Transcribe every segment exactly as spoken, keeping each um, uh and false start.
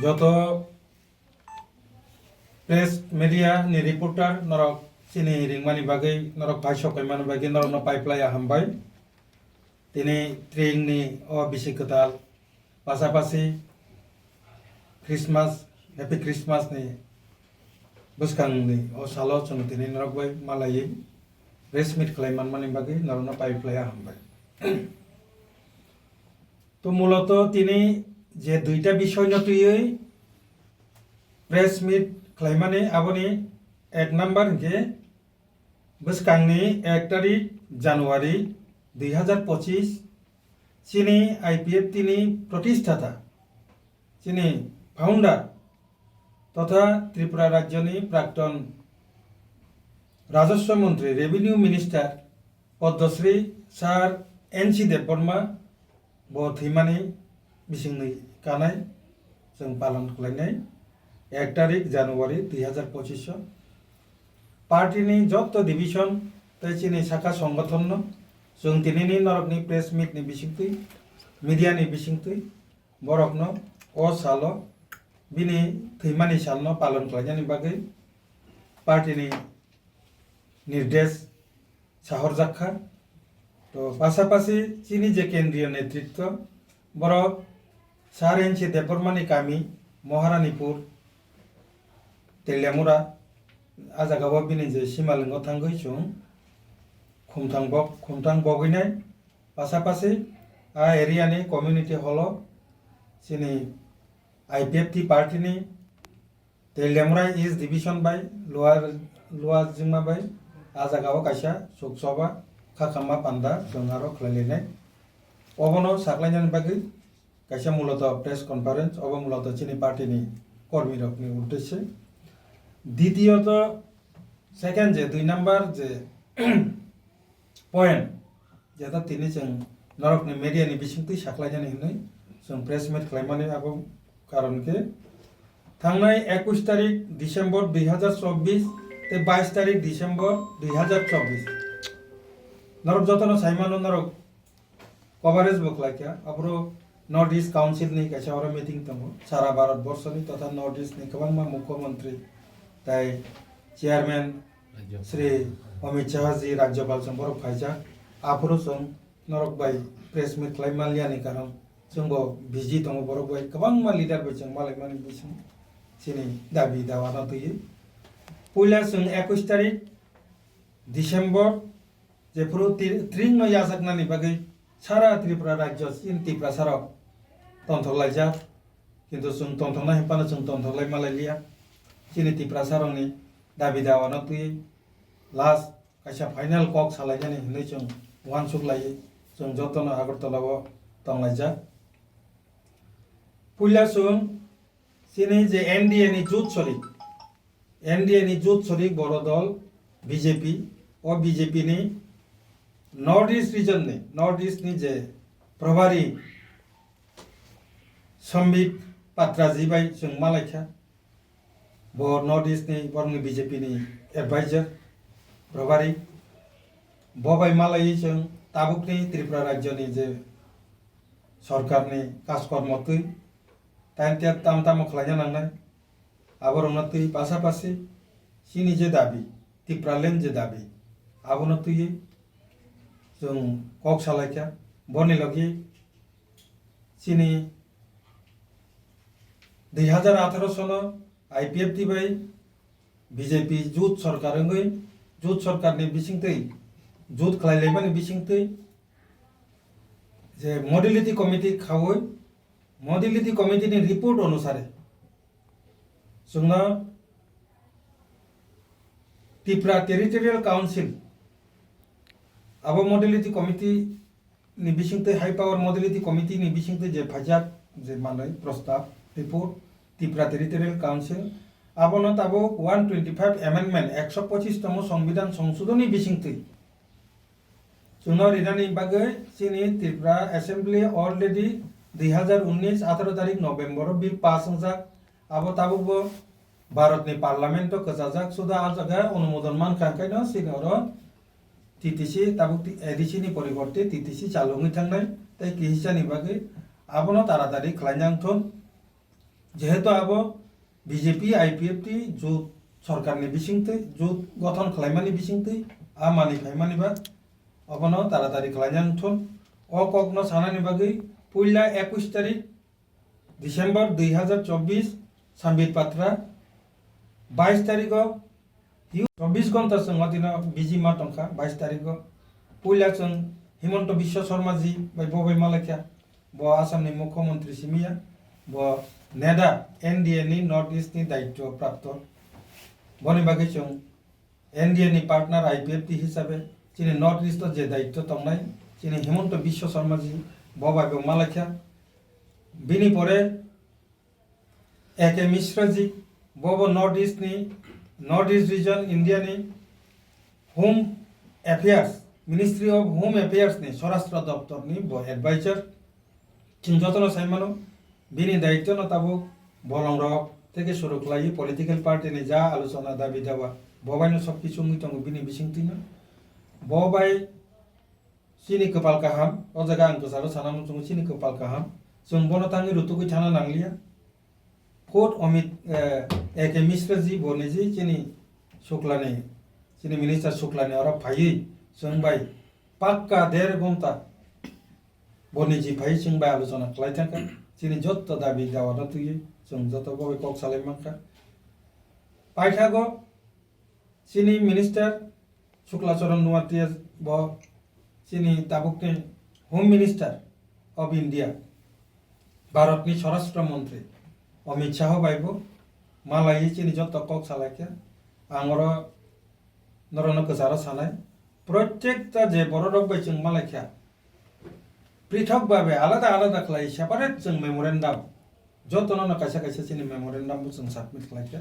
Joto press media ni reporter norok chini ringmani bagwi, norok paisok kaimani bagwi norokno paiplaiya hambai. Tini tring ni o bisi kwtal pasapasi Christmas, Happy Christmas ni bwskangni o salo chwng tini norok bai malaiwi press meet khlai manmani bagwi norokno paiplaiya hambai. To muloto tini je duita bisoino twiwi press meet khlaimani, aboni ek number hinkhe bwskangni ek tarik January dui hazar pochis chini I P F T ni protisthata, chini founder totha Tripura rajyoni prakton Rajaswa Montri, Revenue Minister Padmasri Sir N C Debbarma bo thwimani bisingni kanai chwng palon khlainai ek tarik January dui hazar pochis o. Party ni joto division tei chini sakha songothon no chwng tinini norokni press meet ni bisingtwi, media ni bisingtwi borokno o salo bini thwimani salno palon khlainani bagwi party ni nirdesh sahorjak kha. To pasapasi chini je kendriyo netritwo borok Sir N C Debbarmani kami Maharanipur Teliamura, a jagao bini je simalwngo thangwi chwng khumthang bok, khumthang bogwinai. Pasapasi a area ni community hall o chini I P F T party ni Teliamura East Division bai Lower, Lower Jingma bai a jagao kaisa suk soba kha khamma panda chwng aro khlai lainai. Obono saklainani bagwi kaisa muloto press conference, obo muloto chini party ni kormi rokni uddeshe. Ditiyoto second je dui number je point, jeta tini chwng norokni media ni bisingtwi saklainani hinwi chwng press meet khlaimani abo karon khe thangnai ekush tarik December dui hazar chobbish tei bais tarik December dui hazar chobbish. Norok jotono saimano norok coverage bo khlaikha, aphuru North East Council ni kaisa oro meeting tongo, sara Bharat borso ni totha North East ni kwbangma mukhyamantri tei chairman Rajyapal. Shri Amit Shah ji Rajyapal chwng borok phaijak, aphuru chwng norok bai press meet khlai manliya ni karon chwng bo busy tongo, borok bai kwbangma leader bai chwng malaimani bising chini dabi dawa no twiwi. Puila chwng ekush tarik December, jephuru ti-, tring no yachaknani bagwi sara Tripura rajyo chini Tiprasa rok tonthok laijak, kintu chwng tonthoknai hinphano chwng tonthok lai malai liya. Chini Tiprasa rokni dabi dawa no twiwi last kaisa final kok salainani hinwi chwng uansuk laiwi chwng jotono Agartala o tonglaijak. Puila chwng chini je N D A ni jut sorik, N D A ni jut sorik boro dol B J P, o B J P ni North East region ni, North East ni je Prabhari Sambit Patra ji bai chwng malaikha. Bo North East ni borokni B J P ni advisor, Prabhari. Bo bai malaiwi chwng tabukni Tripura rajyo ni je sorkar ni kajkormo twi, time tab tam tamo khlaina nangnai. Aborokno twi pasapasi chini je dabi, Tipraland je dabi, abono twiwi chwng kok salaikha. Boni logi chini dui hazar atharo sono I P F T bai B J P jut sorkar wngwi, jut sorkarni bisingtwi, jut khlai laimani bisingtwi je modality committee khaui, modality committee ni report onusare chwngno Tipra Territorial Council abo modality committee ni bisingtwi, High Power Modality Committee ni bisingtwi je phaijak je manwi prostab, report, Tipra Territorial Council, abono tabuk one twenty five amendment, ekso pochis tomo Songbidan Songsodon ni bisingtwi chwngno rinani bagwi chini Tripura Assembly already dui hazar unnis atharo tarik November o bill pass wngjak. Abo tabukbo Bharatni Parliament o kwchajak, suda a jaga onumodon mankha, hwnkhe no chini oro T T C tabuk ti-, A D C ni poriborte T T C chalungwi thangnai, tei kihisa ni bagwi abono taratari khlaina wngthun. Jehetu abo B J P I P F T jut sorkarni bisingtwi, jut gothon khlaimani bisingtwi a manwi phaimani ba obono taratari khlaina wngthun. O kokno sanani bagwi puila ekush tarik December dui hazar chobbish Sambit Patra, bais tarigo chobbish ghonta chwng o dino busy ma tongkha, bais tarigo. Puila chwng Himanta Biswa Sarma ji bai bo bai malaikha, bo Assam ni Mukhyamantri simi ya, bo NEDA, N D A ni North East ni daityo prapto. Boni bagwi chwng N D A ni partner I P F T hisabe chini North East o je daityo tongnai, chini Himanta Biswa Sarma ji bo bai bo malaikha. Bini pore A K Mishra ji, bo bo North East ni, North East region India ni Home Affairs, Ministry of Home Affairs ni Swarashtra Doptor ni bo advisor. Chwng jotono sai mano, bini daityo no tabuk bolong rok theke suru khlai political party ni ja alochona dabi dawa bo bai no sob kichu wngwi tongo bini bisingtwi no. Bo bai chini kwpal kaham, o jaga ang kwcharo sana muchungo chini kwpal kaham. Chwng bono tangwi rutugwi thana nangliya. Khud Amit, eh, A K Mishra ji bo niji chini Shuklani, chini minister Shuklani oro phaiwi chwng bai pakka der ghonta bo niji phaiwi chwng bai alochona khlai thangkha. Chini jotto dabi dawa no twiwi chwng joto bo bai kok salai mankha. Paithago chini minister Shukla Charan Noatia bo chini tabukni Home Minister of India, Bharatni Swarashtra Mantri Amit Shah bai bo malaiwi chini jotto kok salaikha. Ang oro norokno kwcharo sanai, protekta je bororok bai chwng malaikha, prithok babe alada alada khlai separate chwng memorandum jotono no kaisa kaisa chini memorandum bo chwng submit khlaikha.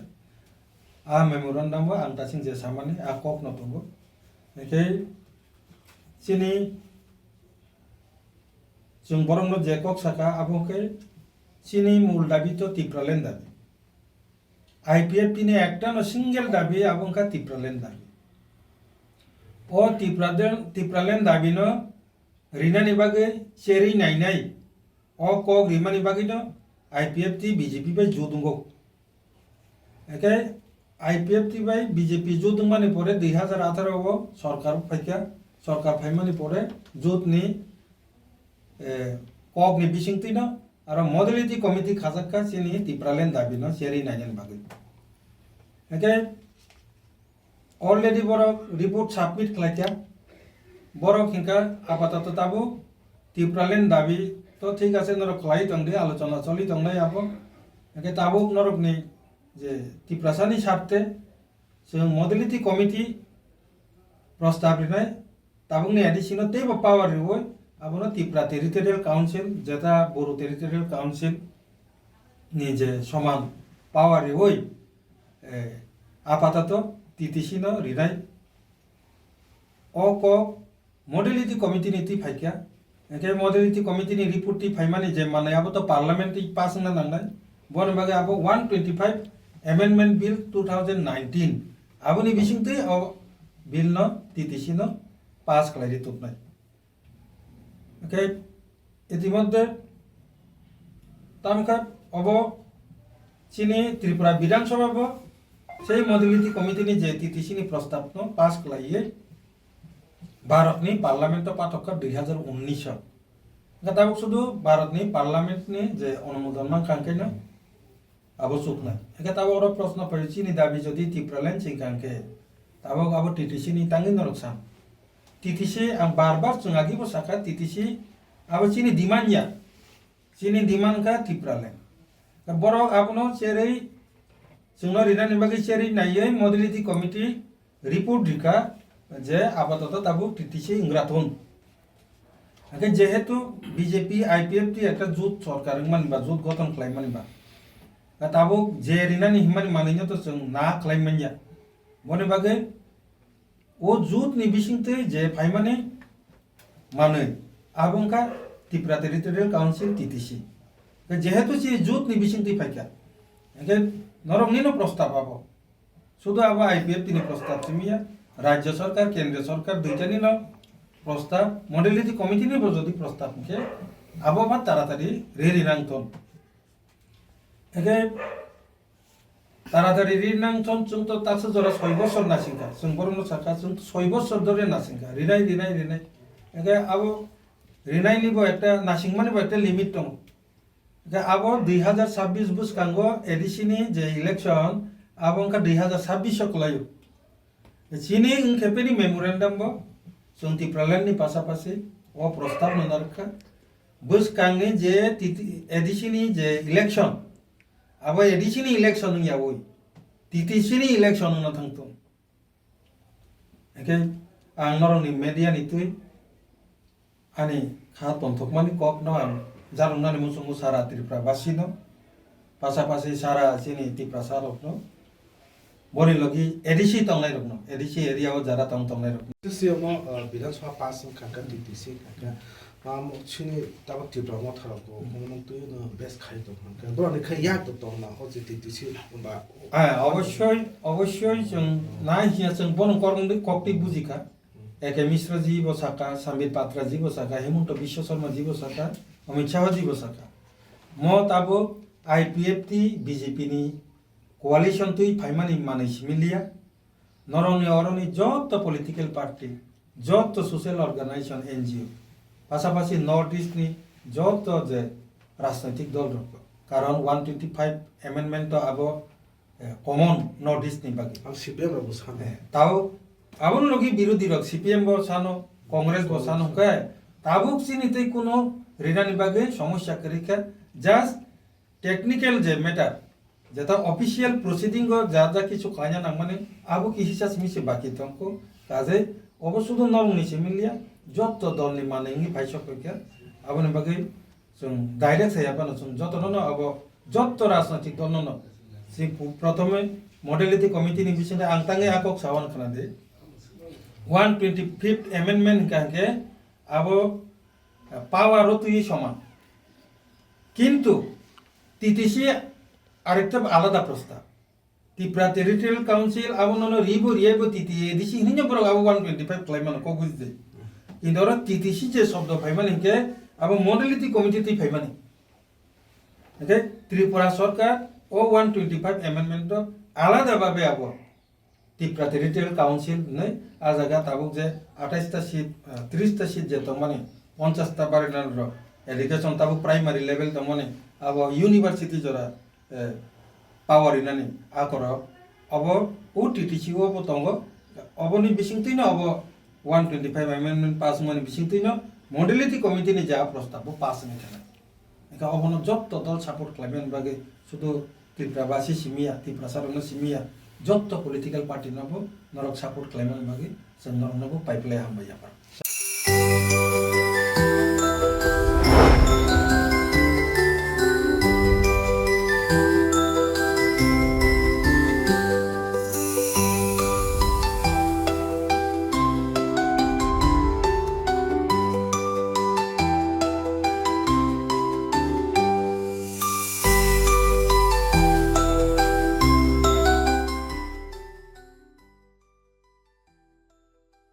A memorandum o ang tasing je samani a kok no tongo. Hingke chini chwng borok no je kok saka abo hingke chini mul dabi to Tipraland dabi. I P F T ni ekta no single dabi abo hingka Tipraland dabi. O Tipraland, Tipraland dabi no rinani bagwi cherwi nainai. O kok rimani bagwi no I P F T B J P bai jut wngo. Hingke I P F T bai B J P jut wngmani pore dui hazar atharo o sorkar phaikha, sorkar phaimani pore jut ni, eh, kok ni bisingtwi no aro modality committee khajakha chini Tipraland dabi no cherwi nainani bagwi. Hingke already borok report submit khlaikha. Borok hingkha apatoto tabuk Tipraland dabi to thik ase, norok khlai tongdi, alochona choli tongnai abo. Hingke tabuk norokni je Tiprasani sarthe chwng modality committee prostab rinai, tabukni A D C no teibo power riwi abono Tripura Territorial Council, jeta Bodo Territorial Council ni je soman power riwi, eh, apatoto T T C no rinai. O kok modality committee ni twi phaikha. Hingke modality committee ni report twi phaimani je manai abo to parliament twi pass wngna nangnai. Boni bagwi abo one twenty five Amendment Bill two thousand nineteen. Aboni bisingtwi o bill no T T C no pass khlai ri tubnai. Hingke itimodhye tamkha obo chini Tripura Bidhan Sabha bo sei modality committee ni je T T C ni prostab no pass khlaiwi Bharat ni parliament o pathok kha dui hazar unnish o. Hingke tabuk sudu Bharat ni parliament ni je onumodon mankha hingke no abo chuknai. Hingke tabuk oro proshno phai chini dabi jodi Tipraland chingkha hingke tabuk abo T T C ni tangwi norok san. T T C ang bar bar chwng agi bo sakha T T C abo chini demand ya. Chini demand kha Tipraland. Borok abono cherwi chwngno rinani bagwi cherwi naiwi modality committee report rikha je apatoto tabuk T T C wngwi thung. Hingke jehetu B J P I P F T ekta jut sorkar wngmani ba, jut gothon khlaimani ba, ta tabuk je rinani himani manwino to chwng na khlai manya. Boni bagwi o jut ni bisingtwi je phaimani manwi abo wngkha Tripura Territorial Council, T T C. Jehetu se jut ni bisingtwi phaikha, hingke noroknino prostab abo. Sudu abo I P F T ni prostab simi ya, Rajya Sarkar, Kendriya Sarkar duitani no prostab, Modality Committee ni bo jodi prostab hingke abo ma taratari riri nang ton. Hingke taratari rinang chwng, chwng to taksa jora soi bosor nasingkha, chwng borokno sakha, chwng soi bosor dhore nasingkha, rinai, rinai, rinai. Hingke abo rinaini bo ekta nasingmani bo ekta limit tongo. Hingke abo dui hazar sabbish bwskango A D C ni je election, abo wngkha dui hazar sabbish o kwlaio. Chini wngkhe bini memorandum bo chwng Tipraland ni pasapasi o prostab no narwkha. Bwskangni je T T, A D C ni je election, abo A D C ni election wngya oi, T T C ni election wngna thangthung. Hingke ang norokni media ni twi ani kha tongthokmani kokno ang jarumnani muchungo sara Tripura basino, pasapasi sara chini Tiprasa rokno, boni logi A D C tongnai rokno, A D C area o jara tong tongnai rokno. T C omo, uh, Bidhan Sabha pass wngkha khe, T T C wngkha khe, um, chini tabuk Tripura motha rok bo omo twi no best khai tong kha khe, borok ni khe yak to tong na o je T T C ba. Ah, obossoi, obossoi chwng nai hiya chwng bono kormung twi kok twi bujikha. A K Misra ji bo saka, Sambit Patra ji bo saka, Himanta Biswa Sarma ji bo saka, Amit Shah ji bo saka. Mo tabuk I P F T B J P ni coalition twi phaimani manwi simi liya. Norokni oroni joto political party, joto social organization, N G O, pasapasi North East ni joto je rajnoitik dol rok, karon one twenty five amendment to abo eh, common North East ni bagwi. Ang C P M rok bo sano. Eh, tao aboni logi birodhi rok C P M bo sano, Congress bo sano, hwnkhe tabuk chini tei kuno rinani bagwi somosya kwrwi kha, just technical je matter, jeta official proceeding o ja ja kichu khlaina nangmani abo ki hisa simi se baki tongkho, kaje obo sudu norokni simi liya, jotto dol ni manwi wngwi phai sok kha, aboni bagwi Chwng direct saya phano chwng jotono no abo jotto rajnoitik dol no no. Si pu-, prothome modality committee ni bisingo ang tangwi a kok sawan khna di. One twenty fifth amendment hingka hingke abo, eh, power o twi soman. Kintu T T C arekta alada prostab. Tipra Territorial Council abo nono ribo riyai bo T T A D C hinui no borok abo one twenty five khlai mano kok buji de. Kintu oro T T C je shobdo phai mani hingke abo modality committee twi phai mani. Hingke Tripura Sarkar o one twenty five amendment o alada babe abo Tipra Territorial Council hinui a jaga tabuk je athais ta seat, ah, tris ta seat je tongmani, ponchas ta barinani rok education tabuk primary level tongmani abo university jora eh, power rinani a korok. Obo o T T C o bo tongo. Oboni bisingtwi no obo one twenty five amendment pass wngmani bisingtwi no modality committee ni je a prostab bo pass wngwi thangkha. Hingkhe obono jotto dol support khlaimani bagwi sudu Tripura basi simiya, Tiprasa rokno simiya, jotto political party no bo norok support khlaimani bagwi chwng norokno bo paiplai hambai yapar.